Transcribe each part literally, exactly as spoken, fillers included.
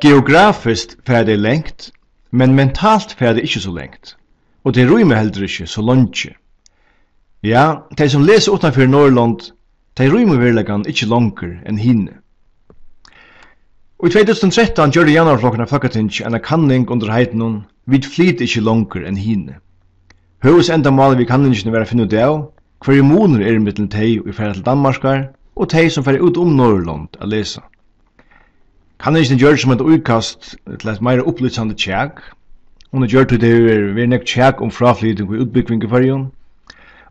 Geografiskt fara tey langt, men mentalt fara tey ikki so langt, og tey rýma heldur ikki so leingi. Ja, tey, sum lesa uttanfyri Norðurlond, tey rýma veruleikan ikki longur enn hini. Í tvey túsund og trettan gjørdi Javnaðarflokkurin á Fólkatingi eina kanning undir heitinum "Vit flyta ikki longur enn hini". Høvuðsendamálið við kanningini var at finna út av, hvørjur munir eru millum tey, ið fara til Danmarkar, og tey, sum fara út um Norðurlond at lesa. Kanningin er gjørd sum eitt íkast til eitt meira upplýsandi kjak. Hon er gjørd, tí tað hevur verið, verið nógv kjak um fráflyting og útbúgving í Føroyum.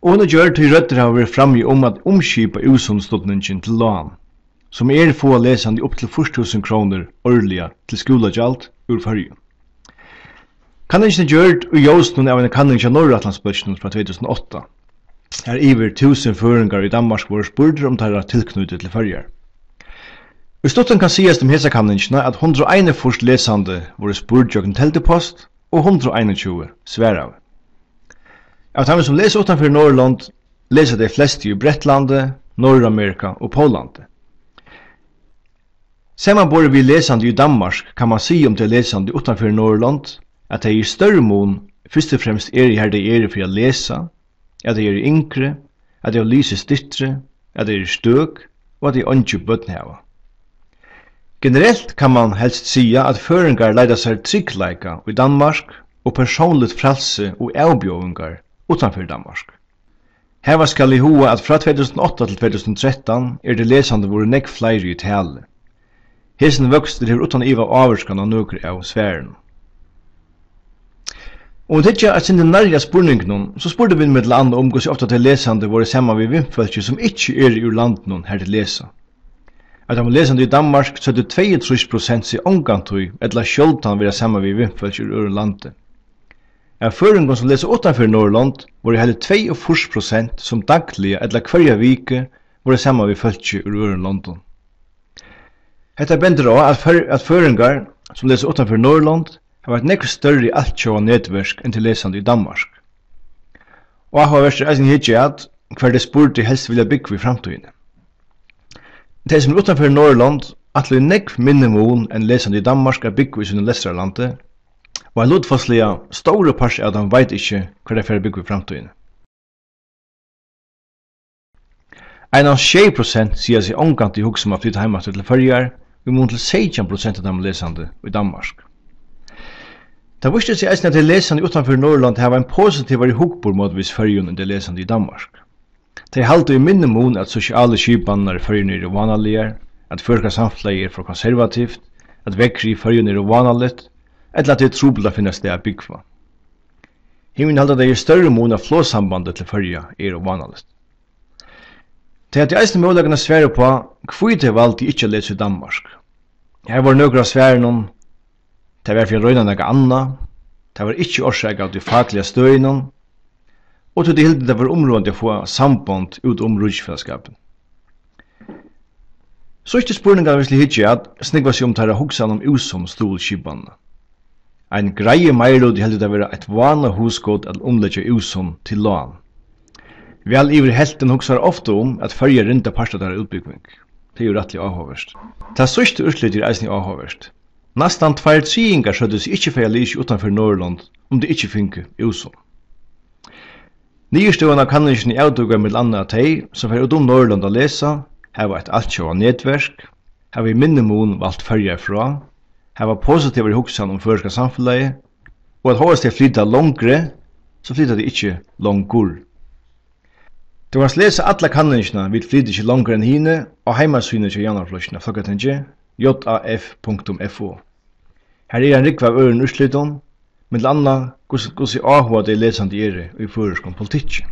Og hon er gjørd, tí røddir hava verið frammi um at umskipa ÚSUN-studningin til lán, sum er fáa lesandi upp til fýrs túsund krónur árliga til skúlagjald úr Føroyum. Kanningin er gjørd í ljósinum av eini kanning hjá Norðuratlantsbólkinum frá tvey túsund og átta, har yvir túsund føroyingar í Danmark vóru spurdir um teirra tilknýti til Føroyar. Í stuttum kann sigast um hesa kanningina, at hundrað og einogfýrs lesandi vóru spurd gjøgnum teldupost, og hundrað og einogtjúgu svaraðu. Av teimum, sum lesa uttanfyri Norðurlond, lesa tey flestu í Bretlandi, Norðuramerika og Póllandi. Samanborið við lesandi í Danmark kann man siga um tey lesandi uttanfyri Norðurlond, at tey í størri mun fyrst og fremst eru, har tey eru fyri at lesa, at tey eru yngri, at tey hava lisið styttri, at tey eru støk og at tey eingi børn hava. Generelt kann man helst siga, at føroyingar leita sær tryggleika í Danmark og persónligt frælsi og avbjóðingar uttanfyri Danmark. Hava skal í huga, at frá tvey túsund og átta til tvey túsund og trettan eru tey lesandi vorðin nógv fleiri í tali. Hesin vøkstur hevur uttan iva ávirkan á nøkur av svarunum. Um vit hyggja eitt sindur nærri at spurningunum, so spurdu vit millum annað um, hvussu ofta tey lesandi vóru saman við vinfólki, sum ikki eru úr landinum, har tey lesa. Av teimum lesandi í Danmark søgdu tveyogtrýss prosent seg ongantíð ella sjáldan vera saman við vinfólki úr øðrum landi. Av føroyingum, sum lesa uttanfyri Norðurlond, vóru heili tveyogfýrs prosent, sum dagliga ella hvørja viku vóru saman við fólki úr øðrum londum. Hetta bendir á, at før-, at føroyingar, sum lesa uttanfyri Norðurlond, hava eitt nógv størri altjóða netverk enn tey lesandi í Danmark. Áhugavert er eisini at hyggja at, hvar tey spurdu helst vilja búgva í framtíðini. Tey, sum eru uttanfyri Norðurlond, ætla í nógv minni mun enn lesandi í Danmark at búgva í sínum lestrarlandi, og ein lutfalsliga stórur partur av teimum veit ikki, hvar tey fara at búgva í framtíðini. Einans sjey prosent siga seg ongantíð hugsa um at flyta heim aftur til Føroyar, í mun til seytjan prosent av teimum lesandi í Danmark. Tað vísti seg eisini, at tey lesandi uttanfyri Norðurlond hava ein positivari hugburð mótvegis Føroyum enn tey lesandi í Danmark. Tey halda í minni mun, at sosialu skipanirnar í Føroyum eru vánaligar, at føroyska samfelagið er for konservativt, at veðrið í Føroyum er óvánaligt, ella at tað er trupult at finna stað at búgva. Hini halda, tað er í størri mun, at flugsambandið til Føroya er óvánaligt. Tey høvdu eisini møguleikan at svara upp á, hví tey valdu ikki at lesa í Danmark. Her vóru nøkur av svarunum: Tað var fyri at royna nakað annað. Tað var ikki orsakað av tí fakliga støðinum, og tí tey hildu, tað var umráðandi at fáa sambond út um ríkisfelagsskapin. Síðstu spurningarnir, vit skulu hyggja at, snúgva seg um teirra hugsan um ÚSUN-stuðulsskipanina. Ein greiður meiriluti heldur tað vera eitt vánað hugskot at umleggja ÚSUN til lán. Væl yvir helvtin hugsar ofta um, at Føroyar rinda part av teirra útbúgving. Tað er jú rættiliga áhugavert. Tað síðsta úrslitið er eisini áhugavert. Næstan tveir triðingar søgdu seg ikki fara at lesa uttanfyri Norðurlond, um tey ikki fingu ÚSUN. Niðurstøðan av kanningini avdúkar millum annað, at tey, sum fara út um Norðurlond at lesa, hava eitt altjóða netverk, hava í minni mun valt Føroyar frá, hava positivari hugsan um føroyska samfelagið, og at hóast tey flyta longri, so flyta tey ikki longur. Tú kanst lesa alla kanningina "Vit flyta ikki longur enn hini" á heimasíðuni hjá Javnaðarflokkinum á Fólkatingi, J A F punktum F O. Har er ein rúgva av øðrum úrslitum, millum annað hvussu, hvussu áhugað tey lesandi eru í føroyskum politikki.